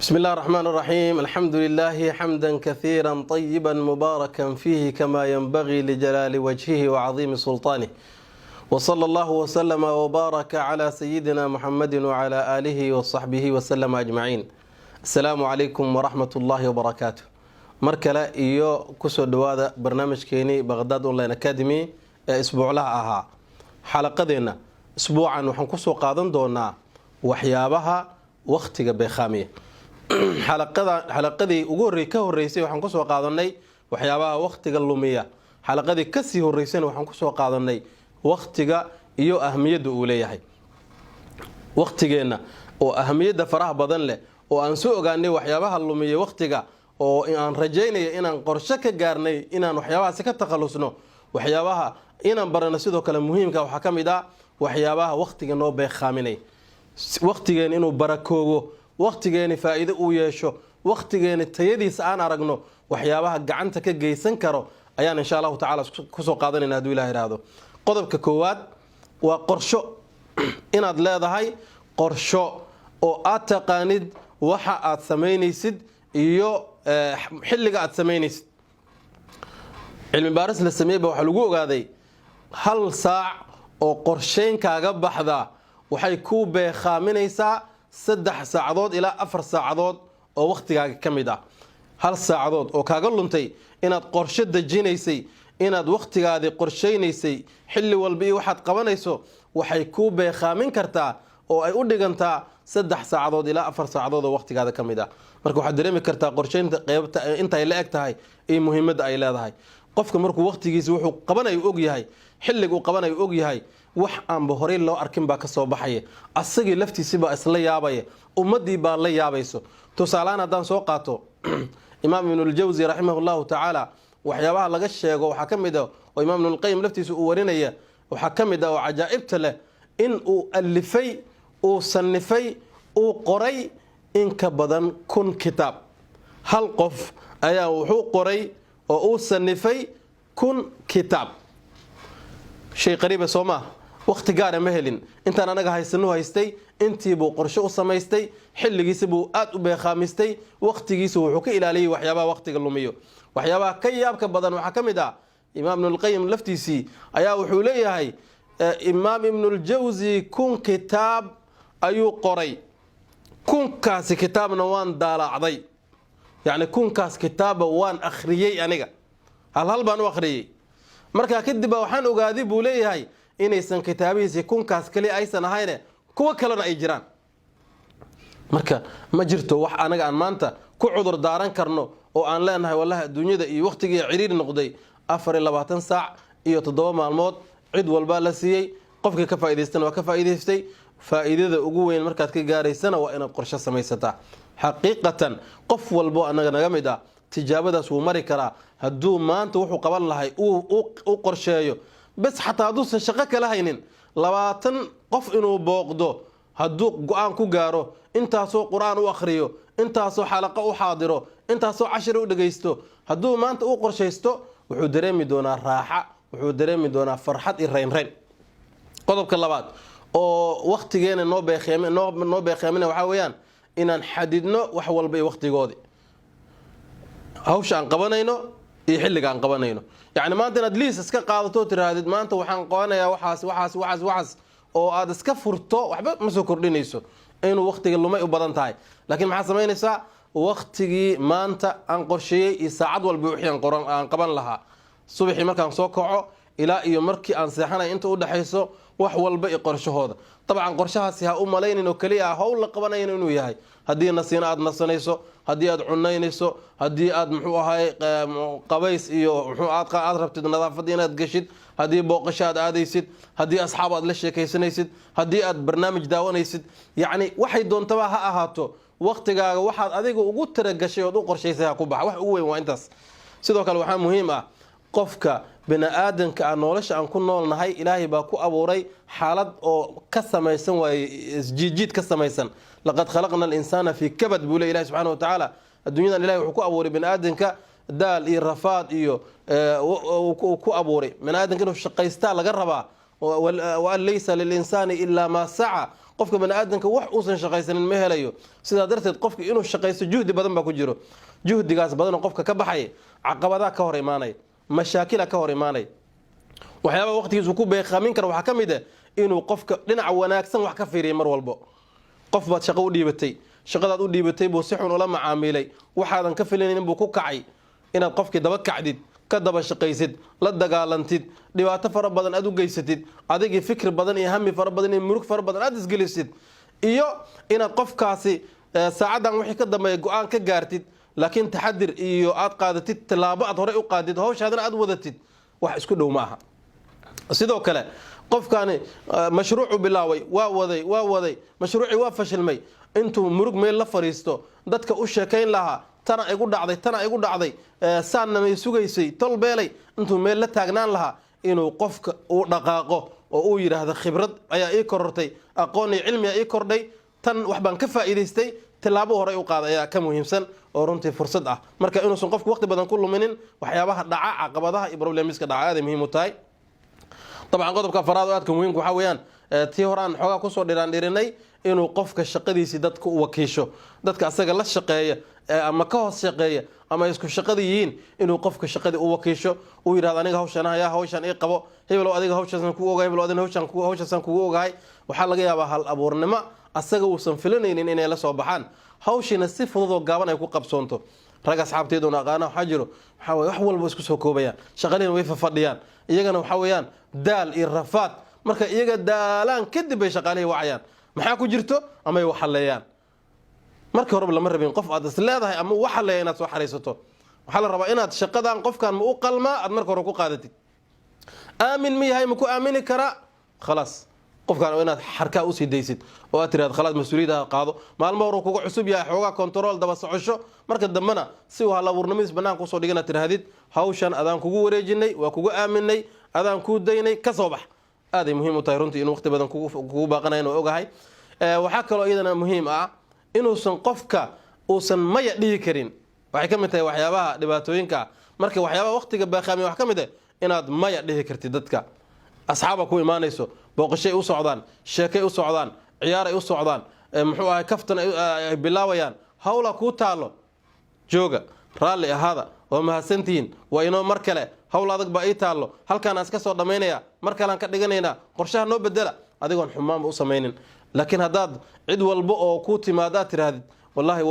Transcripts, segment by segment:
بسم الله الرحمن الرحيم، الحمد لله حمدا كثيرا طيبا مباركا فيه كما ينبغي لجلال وجهه وعظيم سلطانه، وصلى الله وسلم وبارك على سيدنا محمد وعلى آله وصحبه وسلم أجمعين. السلام عليكم ورحمة الله وبركاته. Mar kale iyo kusoo dhawaada barnaamijkeenii Baqhdaad Online Academy ee isbuuclaha ahaa. Xalaqadeenna isbuucan waxaan kusoo qaadan doonaa waxyaabaha wakhtiga beekhaamiya. Xalaqadii ugu horey ka horeysay waxaan kusoo qaadanay waxyaabaha wakhtiga lumiya. Xalaqadii kasii horeysayna waxaan kusoo qaadanay wakhtiga iyo ahmiyadda uu leeyahay. Wakhtigeenna oo ahmiyadda faraha badan leh oo aan soo ogaanay waxyaabaha lumiya wakhtiga, oo aan rajaynaya inaan qorshe ka gaarnay inaan waxyaabahaasi ka takhalusno. Waxyaabaha inaan barano sidoo kale muhiimka waxaa ka mid ah waxyaabaha wakhtiga noo beekhaaminay. Wakhtigeeni inuu barakoogo, wakhtigeeni faa'iido uu yeesho, wakhtigeeni tayadiisa aan aragno, waxyaabaha gacanta ka geysan karo ayaan insha Allahu tacala kusoo qaadanayna, haduu Ilah ihahdo. Qodobka koowaad waa qorsho. Inaad leedahay qorsho oo aad taqaanid waxa aad samaynaysid iyo xilliga aad samaynaysid. Cilmi baaris la sameeyey ba waxaa lagu ogaaday hal saac oo qorsheynkaaga baxda waxay kuu beekhaaminaysaa 3 saacadood ilaa 4 saacadood oo wakhtigaaga ka mid ah. Hal saacadood oo kaaga luntay inaad qorshe dejinaysay, inaad wakhtigaadii qorshaynaysay, xilli walba iyo waxaad qabanayso, waxay kuu beekhaamin kartaa oo ay u dhigantaa 3 saacadood ilaa 4 saacadood oo wakhtigaada ka mid ah. Marka waxaad dareemi kartaa qorsheynta qeybta intay la eg tahay iyo muhiimadda ay leedahay. Qofka markuu wakhtigiisa wuxuu qabanayo og yahay, xilliga uu qabanayo og yahay, wax aanba horey loo arkin baa ka soo baxaya. Asagii laftiisii baa isla yaabaya, ummaddii baa la yaabayso. Tusaalehaan haddaan soo qaato Imaam Ibnuljawsi raximah Allahu tacaala, waxyaabaha laga sheego waxaa ka mid ah, oo Imaam Ibnulqayim laftiisa uu warinaya, waxaa ka mid ah oo cajaa'ibta leh in uu alifay, uu sanifay, uu qoray in ka badan 1000 kitaab. Hal qof ayaa wuxuu qoray oo uu sanifay 1000 kitaab. Shay qariiba soo maa? Wakhti gaara ma helin. Intaan anaga haysanu haystay, intiibuu qorshe u samaystay, xilligiisi buu aada u beekhaamistay, wakhtigiisu wuxuu ka ilaaliyey waxyaabaha wakhtiga lumiyo. Waxyaabaha ka yaabka badan waxaa ka mid ah, Imaam Ibnulqayim laftiisii ayaa wuxuu leeyahay, Imaam Ibnuljawsi 1000 kitaab ayuu qoray, 1000-kaasi kitaabna waan daalaacday, yacni 1000-kaas kitaabba waan akhriyey aniga, hal hal baan u akhriyey. Markaa kadib baa waxaan ogaaday, buu leeyahay, inaysan kitaabihiisii 1000-kaas keliya aysan ahayne, kuwo kalena ay jiraan. Marka ma jirto wax anaga aan maanta ku cudur daaran karno oo aan leenahay, wallahi adduunyada iyo wakhtigii ciriiri noqday. 24 saac iyo 7 maalmood cid walbaa la siiyey. Qofkii ka faa'idaystana waa ka faa'idaystay. Faa'iidada ugu weyn markaad ka gaaraysana waa inaad qorshe samaysataa. Xaqiiqatan qof walbo anaga naga mid ah tijaabadaas wuu mari karaa hadduu maanta wuxuu qaban lahay u qorsheeyo bes. Xataa hadduusan shaqo kala haynin, 20 qof inuu booqdo hadduu go-aan ku gaaro, intaasoo Qur-aan u akhriyo, intaasoo xalaqo u xaadiro, intaasoo cashir u dhegaysto, hadduu maanta u qorshaysto, wuxuu dareemi doonaa raaxa, wuxuu dareemi doonaa farxad iyo raynrayn. Qodobka labaad oo waktigeena noo beekheemina waxaa weeyaan inaan xadidno wax walba iyo waktigoodii, hawsha aan qabanayno iyo xilliga aan qabanayno. Yacni maanta inaad liis iska qaadato, tiraahdid maanta waxaan qabanayaa waxaas, waxaas, waxaas, waxaas, oo aad iska furto, waxba ma soo kordhinayso, inuu waktiga lumay u badan tahay. Laakiin maxaad samaynaysaa? Waktigii maanta aan qorsheeyey iyo saacad walba wixii aan qaban lahaa, subaxii markaan soo kaco ilaa iyo markii aan seexanay inta u dhexayso, wax walba iyo qorshahooda. Dabcan qorshahaasi ha u malaynin oo keliya ah howl la qabanayn inuu yahay. Haddii nasiino aad nasanayso, haddii aad cunaynayso, haddii aad muxuu ahay qabays iyo muxuu aad rabtid nadaafadda inaad geshid, haddii booqasho aad aadaysid, haddii asxaab aad la sheekaysanaysid, haddii aad barnaamij daawanaysid, yacni waxay doontaba ha ahaato, waktigaaga waxaad adiga ugu talagashay ood u qorshaysay ha ku baxa. Wax ugu weyn waa intaas. Sidoo kale waxaa muhiim ah, qofka bini aadanka ah, nolosha aan ku noolnahay Ilaahay baa ku abuuray xaalad oo ka samaysan waaye isjiidjiid ka samaysan. لقد خلقنا الإنسان في كبد, buu le Ilahi subxana wa tacaala. Adduunyadan Ilahay wuxuu ku abuuray bini aadanka daal iyo rafaad iyo uu ku abuuray. Bini aadanka inuu shaqaystaa laga rabaa. وأن ليس للإنسان إلا ما سعى. Qofka bani aadamka wax uusan shaqaysanin ma helayo. Sidaa darteed qofka inuu shaqaysto juhdi badan baa ku jiro. Juhdigaas badanoo qofka ka baxaya, caqabadaa ka hor imaanay, mashaakila ka hor imaanay. Waxyaabaha waqtigiisu ku beeqaamin kara waxaa ka mid ah inuu qofka dhinaca wanaagsan wax ka fiiriya mar walbo. Qof baad shaqo u dhiibatay, shaqadaad u dhiibatay buu si xun ula macaamilay, waxaadan ka filanaynin buu ku kacay. Inaad qofkii daba kacdid, ka daba shaqaysid, la dagaalantid, dhibaato fara badan aad u geysatid, adigii fikir badan iyo hami fara badan iyo murug fara badan aad isgelisid, iyo inaad qofkaasi saacaddan wixii ka dambeeya go-aan ka gaartid, laakiin taxadir iyo aad qaadatid tallaabo aad horey u qaadid, hawshaadana aad wadatid, wax isku dhow ma aha. Sidoo kale qofkaani mashruucu bilaaway, waa waday, waa waday, mashruucii waa fashilmay. Intuu murug meel la fadhiisto dadka u sheekayn lahaa, "Tana igu dhacday, tana igu dhacday, saanna may sugaysay, tol beelay," intuu meel la taagnaan lahaa, inuu qofka uu dhaqaaqo oo uu yidhaahdo, "Khibrad ayaa ii korortay, aqoon iyo cilmi ayaa ii kordhay, tan wax baan ka faa'iidaystay," tilaabo horey u qaada ayaa ka muhiimsan oo runtii fursad ah. Marka inuusan qofku waqti badan ku luminin waxyaabaha dhaca, caqabadaha iyo problemska dhaca, aaday muhiim u tahay. Dabcan qodobka afaraad oo aadka muhiimka waxaa weeyaan tii horaan xoogaa kusoo dhiraan dhirinay, inuu qofka shaqadiisii dadka u wakiisho, dadka asaga la shaqeeya ama ka hoos shaqeeya ama isku shaqada yihiin, inuu qofka shaqadii u wakiisho, uu yidhahdo, "Aniga hawshan hayaa, hawshan ii qabo. Hebelow, adiga hawshaasan kugu ogahay. Hebelow, adiga hawshaasaan kugu ogahay." Waxaa laga yaabaa hal abuurnimo asaga uusan filanaynin inay la soo baxaan, hawshiina si fudud oo gaaban ay ku qabsoonto. Rag asxaabteeduna aqaana waxaa jiro, waxaa waye wax walba isku soo koobayaan, shaqalihiina way fafadhiyaan, iyagana waxaa weeyaan daal iyo rafaad. Marka iyaga daalaan kadib bay shaqaalihii wacayaan, maxaa ku jirto amay waxaleeyaan. Markii horeba lama rabin qof aad is leedahay ama u xaleeya inaad soo xariisato. Waxaa la rabaa inaad shaqadan qofkan ma u qalmaa aad marka hore ku qaadatid. Aamin ma yahay? Ma ku aamini karaa? Khalaas, qofkaan waa inaad xarkaa usii daysid oo aad tiraad, "Khalaas, mas-uuliyadda qaado." Maalmo hore kuga cusub yahay, xoogaa control, daba socosho. Marka dambena si uu halabuurnimadiis banaanka usoo dhigan aad tirahdid, "Hawshan adaan kugu wareejinay, waa kugu aaminay, adaan kuu daynay, ka soo bax." Aaday muhiim u tahay runtii inuu waqti badan kugu baaqanayn oo ogahay. Waxaa kaloo iyadana muhiim ah inuusan qofka uusan maya dhihi karin. Waxay ka mid tahay waxyaabaha dhibaatooyinka. Marka waxyaabaha waqtiga baaqaamiya wax ka mid ah inaad maya dhihi kartid. Dadka asxaaba ku imaanayso, booqashay u socdaan, sheekay u socdaan, ciyaaray u socdaan, muxuu ahay, kaftan ay bilaawayaan, hawla kuu taalo. "Jooga, raalli ahaada, waa mahadsantihiin, waa inoo mar kale, hawl adag baa ii taallo, halkaan aan iska soo dhammaynaya, mar kalean ka dhiganaynaa, qorshaha noo bedela," adigoon xumaanba u samaynin. Laakiin haddaad cid walba oo kuu timaado aad tiraahdid, "Wallaahi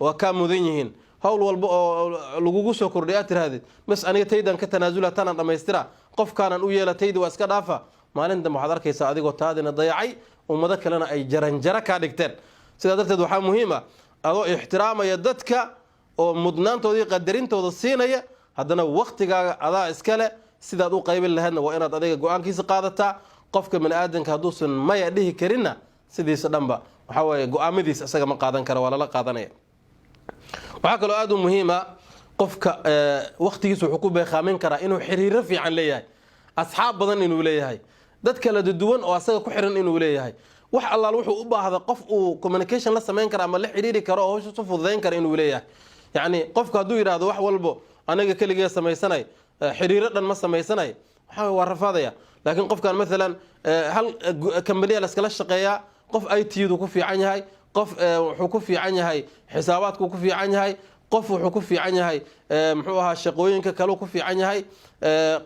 waa kaa mudan yihiin," hawl walba oo lagugu soo kordhay aad tiraahdid, "Bas, aniga taydan ka tanaasula, tanaan dhammaystira, qofkaanaan u yeela, taydi waa iska dhaafa," maalin dambe waxaad arkaysaa adigoo taadina dayacay, ummado kalena ay jaranjaro kaa dhigteen. Sidaa darteed waxaa muhiim ah, adoo ixtiraamaya dadka oo mudnaantooda iyo qadarintooda siinaya, haddana waktigaaga adaa iskale, sidaad u qaybin lahaydna waa inaad adiga go-aankiisa qaadataa. Qofka bani aadamka hadduusan maya dhihi karinna, sidiisa dhanba waxaa weeye go-aamadiisa isaga ma qaadan kara, waa lala qaadanaya. Waxaa kaloo aada u muhiima, qofka waktigiisa wuxuu ku beekhaamin karaa inuu xiriiro fiican leeyahay, asxaab badan inuu leeyahay, dad kala duwan oo asaga ku xiran inuu leeyahay, wax allaal wuxuu u baahda qof uu communication la samayn kara ama la xiriiri karo oo hawsha su fududayn kara inuu leeyahay. Yacni qofka hadduu yidhaahdo, "Wax walbo aniga keligee samaysanay, xiriiro dhan ma samaysanay," waxaa waa rafaadaya. Laakiin qofkan maalan hal kambaniya laskala shaqeeyaa, qof IT-du ku fiican yahay, qof wuxuu ku fiican yahay xisaabaadku ku fiican yahay, qof wuxuu ku fiican yahay muxuu ahaa shaqooyinka kaleu ku fiican yahay,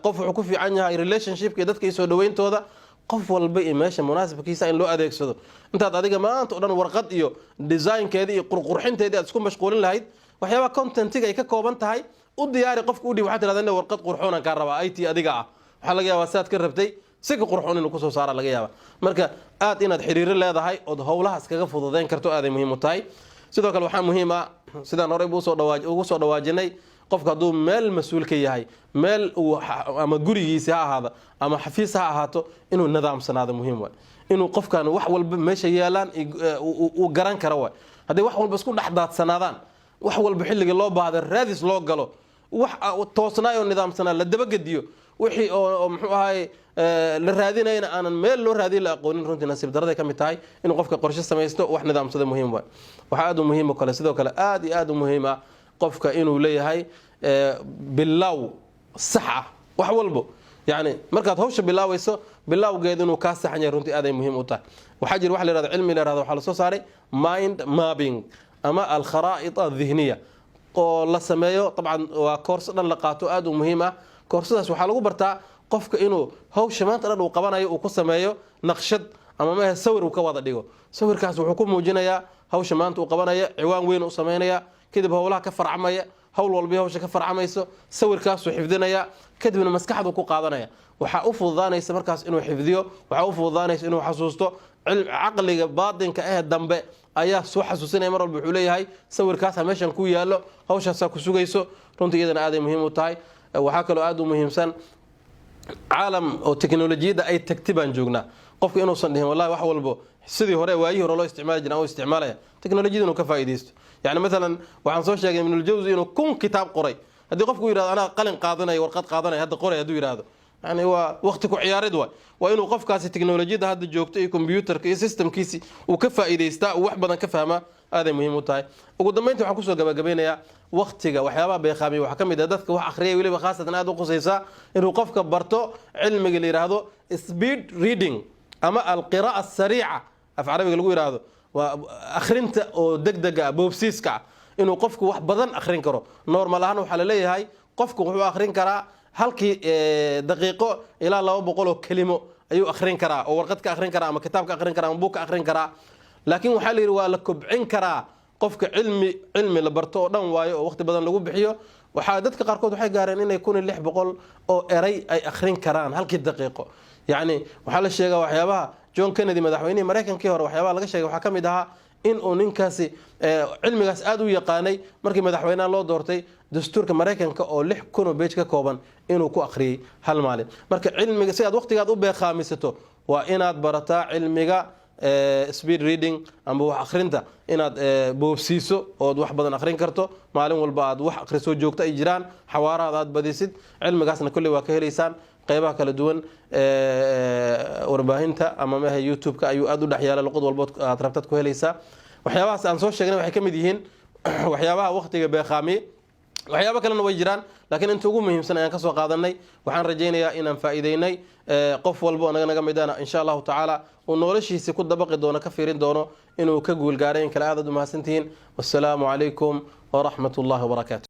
qof wuxuu ku fiican yahay relationshipka iyo dadka iyo soo dhaweyntooda. Qof walba iyo meesha munaasibkiisa in loo adeegsado. Intaad adiga maanta o dhan warqad iyo designkeedii iyo qurqurxinteedii aad isku mashquulin lahayd, waxyaabaha contentiga ay ka kooban tahay u diyaari, qofka u dhiib. Waxaa tirahda, "Ina warqad qurxoonaan kaa rabaa, IT adiga ah." Waxaa laga yaabaa siaad ka rabtay si ka qurxoon inuu kusoo saara laga yaaba. Marka aad inaad xiriiro leedahay ood howlahaas kaga fududeyn karto aaday muhiim u tahay. Sidoo kale waxaa muhiim ah, sidaan horey ugu soo dhawaajinay, qofka hadduu meel mas-uul ka yahay, meel uu ama gurigiisi ha ahaado ama xafiis ha ahaato, inuu nidaamsanaado muhiim waay. Inuu qofkan wax walba meesha yaalaan uu garan karo waay. Haddii wax walba isku dhex daadsanaadaan, wax walba xilligii loo baahda raadis loo galo, wax toosnaay oo nidaamsanaa la dabagediyo, wixii oo muxuu ahaay la raadinayna aanan meel loo raadiyo la aqoonin, runtii nasiib daraday ka mid tahay. Inuu qofka qorshe samaysto, wax nidaamsada muhiim waay. Waxaa aada u muhiim o kale, sidoo kale aada iyo aada u muhiim ah, qofka inuu leeyahay bilow sax ah wax walbo. Yacni markaad hawsha bilaawayso Bilowgeed inuu kaa saxan yahay runtii aaday muhiim u tahay. Waxaa jira wax la yihahdo, cilmi la yihahdo, waxaa lasoo saaray mind mapping ama alkharaa'it adihniya oo la sameeyo. Dabcan waa koorso dhan la qaato, aada u muhiim ah. Koorsadaas waxaa lagu bartaa qofka inuu hawsha maanta dhan uu qabanayo uu ku sameeyo naqshad ama mehe sawir uu ka wada dhigo. Sawirkaas wuxuu ku muujinayaa hawsha maanta uu qabanaya, ciwaan weyn u samaynaya, kadib howlaha ka farcamaya, hawl walbi hawsha ka farcamayso sawirkaasuu xifdinaya, kadibna maskaxdu ku qaadanaya. Waxaa u fududaanaysa markaas inuu xifdiyo, waxaa u fududaanaysa inuu xasuusto. Caqliga baatinka eh dambe ayaa soo xasuusinaya mar walba. Wuxuu leeyahay sawirkaasa meeshan ku yaallo, hawshaasaa ku sugayso. Runtii iyadana aaday muhiim u tahay. Waxaa kaloo aada u muhiimsan, caalam oo teknolojiyadda ay tagti baan joognaa. Qofku inuusan dhihin "Wallahi wax walbo sidii hore, waayihii hore loo isticmaali jira aan u isticmaalaya." Teknolojiyada inuu ka faa'iidaysto. Yani maalan waxaan soo sheegay Ibnuljawsi inuu 1000 kitaab qoray. Haddii qofku yidhahdo "Anaa qalin qaadanaya, warqad qaadanaya, hadda qoray," hadduu yidhahdo, yani waa waqti ku ciyaarid waay. Waa inuu qofkaasi teknolojiyadda hadda joogto iyo computerka iyo systemkiisi uu ka faa'iidaystaa, uu wax badan ka fahmaa. Aaday muhiim u tahay. Ugu dambeynta waxaan kusoo gabagabeynayaa, waqtiga waxyaabaha beeqaamiya waxaa ka mid ah dadka wax akhriyay weliba khaasatan aada u qusaysaa inuu qofka barto cilmiga la yidhaahdo speed reading ama alqiraa'a asariica af Carabiga lagu yidhaahdo. Waa akhrinta oo degdega ah, boobsiiska ah, inuu qofku wax badan akhrin karo. Normal ahaan waxaa la leeyahay qofku wuxuu akhrin karaa halkii daqiiqo ilaa 200 oo kelimo ayuu akhrin karaa, oo warqad ka akhrin karaa ama kitaab ka akhrin karaa ama buug ka akhrin karaa. Laakiin waxaa la yidhi waa la kobcin karaa qofka. Cilmi la barto oo dhan waayo oo waqti badan lagu bixiyo. Waxaa dadka qaarkood waxay gaareen inay 1600 oo eray ay akhrin karaan halkii daqiiqo. Yacni waxaa la sheegaa waxyaabaha John Kennedy, madaxweynihii Maraykankii hore, waxyaabaha laga sheegay waxaa ka mid ahaa in uu ninkaasi cilmigaas aada u yaqaanay. Markii madaxweynaha loo doortay, dastuurka Maraykanka oo 6000 oo page ka kooban inuu ku akhriyey hal maalin. Marka cilmiga si aad waqtigaad u beeqaamisato waa inaad barataa cilmiga speed reading ama wax akhrinta, inaad boobsiiso ood wax badan akhrin karto, maalin walba aad wax akhrisoo joogto ay jiraan, xawaarahaad aad badisid. Cilmigaasna kolley waa ka helaysaan qeybaha kala duwan warbaahinta ama mehe YouTube-ka ayuu aada u dhex yaala. Luqad walbood aad rabtad ku helaysaa. Waxyaabahaas aan soo sheegnay waxay ka mid yihiin waxyaabaha waqtiga beeqaamiye. Waxyaabo kalena way jiraan, laakiin inta ugu muhiimsan ayaan kasoo qaadanay. Waxaan rajaynayaa inaan faa'iideynay. Qof walba oo naga midana insha Allahu tacaala uu noloshiisi ku dabaqi doono, ka fiirin doono inuu ka guulgaaray in kale. Aadaad u mahadsantihiin. Wassalaamu calaykum waraxmat ullahi wabarakaatu.